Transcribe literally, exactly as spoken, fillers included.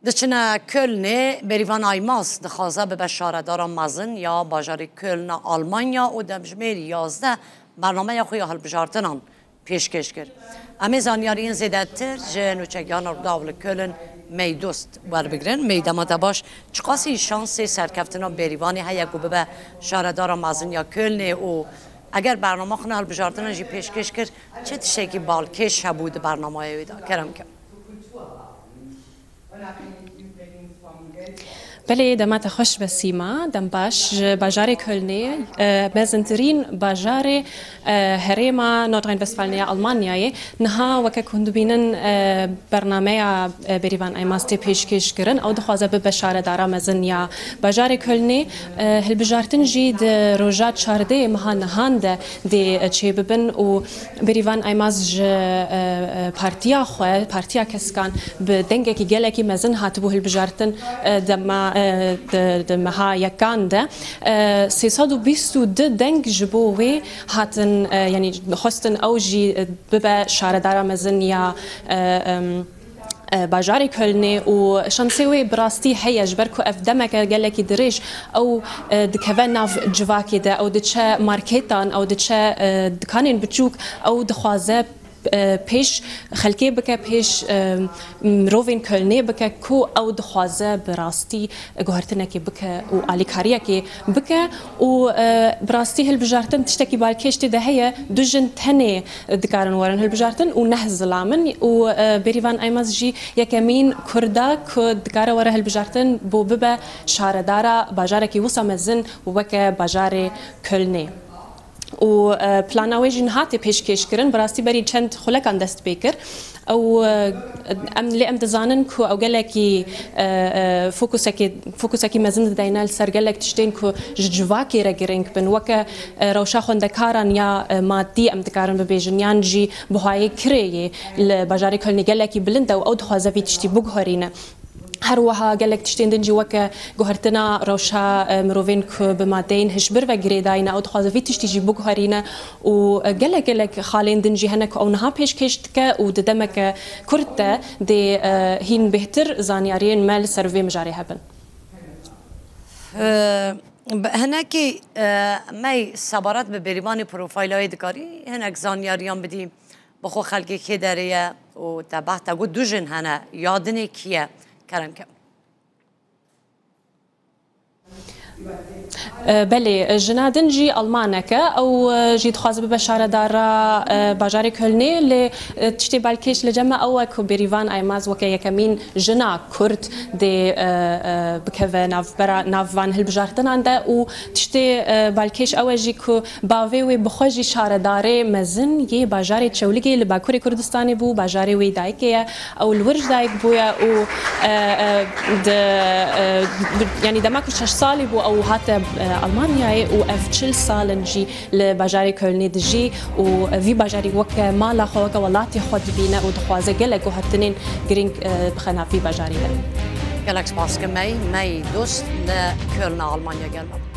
Diçine Kölnê, Bêrîvan Aymaz dixwaze bibe şaredara mezin ya bajarê Kölna Almanya û demjimêr yazdeh bernameya xwe ya hilbijartinan pêşkêş kir. Em ê zanyariyên zêdetir ji nûçegihana Rûdaw li Köln Mey Dost werbigirin. Mey, dema te baş, çiqasî şansê serkeftina Bêrîvanê heye ku bibe şaredara mezin ya Kölnê û eger bernama xwe hilbijartinan jî pêşkêş kir, çi tiştekî balkêş hebû di bernameyê wê de? Kerem ke. Belê, dema te xweş be Sîma, dem baş. Ji bajarê Kölnê, e, mezintirîn bajarê, e, herêma Nordrhein-Westfalenê ya Almanyayê, niha weke ku hûn dibînin, e, bernameya, e, Bêrîvan Aymaz tê pêşkêş kirin, ew dixwaze bibe şaredara mezin ya bajarê Kölnê. E, hilbijartin jî di roja çardeh meha nihan de dê, e, çêbibin û Bêrîvan Aymaz ji, e, e, partiya xwe, Partiya Keskan, bi dengekî gelekî mezin hatibû hilbijartin, e, dema, e, di, di meha yekan de. E, sê sed û bîst û du deng ji bo wê hatin, e, yanî xwestin ew jî, e, bibe şaredara mezin ya, e, em, e, bajarê Kölnê û şansê wê bi rastî heye, ji ber ku ev demeke gelekî dirêj ew, e, dikeve nav civakê de, ew diçe marketan, ew diçe, e, dikanên biçûk, ew dixwaze, e, pêş xelkê bike, pêş, e, mirovên Kölnê bike ku ew dixwaze bi rastî guhertinekê bike û alîkariyekê bike û, e, bi rastî hilbijartin tiştekî balkêş tê de heye, du jin tenê dikarin werin hilbijartin û neh zilam in û, e, Bêrîvan Aymaz jî yekemîn Kurd e ku dikare were hilbijartin bo bibe şaredara bajarekî wisa mezin weke bajarê Kölnê. Û, e, plana wê jî niha tê pêşkêş kirin. Bi rastî berî çend xulekan dest pê kir. Ew, e, em, lê em dizanin ku ew gelekî, e, e, fokusekê, fokusekî mezin dideyne li ser gelek tiştên ku ji civakê re girîng bin. Weke, e, rewşa xwendekaran ya, e, madî em dikarin bibêjin, yan jî buhayê kirê yê li bajarê Kölnê gelekî bilind e û ew dixwaze vî tiştî biguherîne. Her wiha gelek tiştên din jî weke guhertina rewşa, e, mirovên ku bi madeyên hişbir ve girêdayî ne, ew dixwaze vî tiştî jî biguherîne û, e, gelek gelek xalên din jî hene ku ew niha pêşkêş dike û di demeke kurt de dê, e, hîn bêhtir zanyariyên me li ser vê mijarê hebin. E, bi hinekî, e, me sebaret bi Bêrîvanê profayla wê dikarî hinek zanyariyan bidî? Bi xwe xelkê kê derê ye û te behs te got du jin hene, ya dinê kî ye? Kerem ke. E, belê, jina din jî Almanek e. Ew, e, jî dixwaze bibe şaredara, e, bajarê Kölnê, lê, e, tiştê balkêş li cem me ew e ku Bêrîvan Aymaz weke yekemîn jina Kurd dê, e, e, bikeve navbera, nav van hilbijartinan de û tiştê, e, balkêş ew e jî ku bavê wê bi xwe jî şaredarê mezin yê bajarê Çewligê li Bakurê Kurdistanê bû, bajarê wê dayikê ye. Ew li wir ji dayik bûye û, e, e, di, e, bi, yanî dema ku şeş salî bû ew hate, e, Almanyayê û ev çil sal in jî li bajarê Kölnê dijî û vî bajarî weke mala xwe, weke welatê xwe dibîne û dixwaze gelek guhertinên girîng, e, bixe nav vî bajarî de. Gelek spas ke Mey, Mey Dost li Kölna Almanya gel me bû.